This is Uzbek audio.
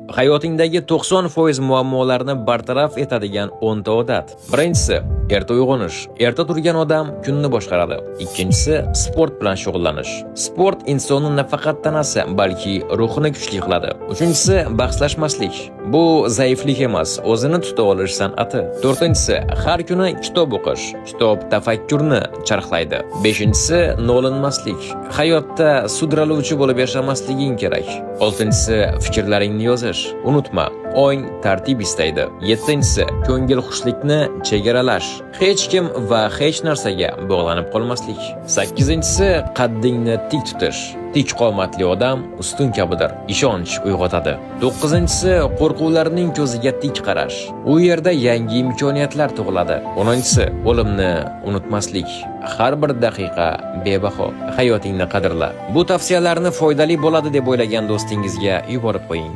Hayotingdagi 90% muammolarni bartaraf etadigan 10 ta odat. Birinchisi, erta uyg'onish. Erta turgan odam kunni boshqaradi. Ikkinchisi, sport bilan shug'ullanish. Sport insonni nafaqat tanasi, balki ruhini kuchli qiladi. Uchinchisi, bahslashmaslik. Bu zaiflik emas, o'zini tuta olish san'ati. To'rtinchisi, har kuni kitob o'qish. Kitob tafakkurni charxlaydi. Beshinchisi, nolinmaslik. Hayotda sudraluvchi bo'lib yashamasliging kerak. Oltinchisi, fikrlaringni yozish. Unutma, ong tartib istaydi. Yettinchisi, ko'ngil xushlikni chegaralash. Hech kim va hech narsaga bog'lanib qolmaslik. Sakkizinchisi, qaddingni tik tutish. Tik qomatli odam ustun kabidir, ishonch uyg'otadi. To'qqizinchisi, qo'rquvlarning ko'ziga tik qarash. U yerda yangi imkoniyatlar tug'iladi. 10-inchisi, o'limni unutmaslik. Har bir daqiqa bebaho. Hayotingni qadrla. Bu tavsiyalarni foydali bo'ladi deb o'ylagan do'stingizga yuborib qo'ying.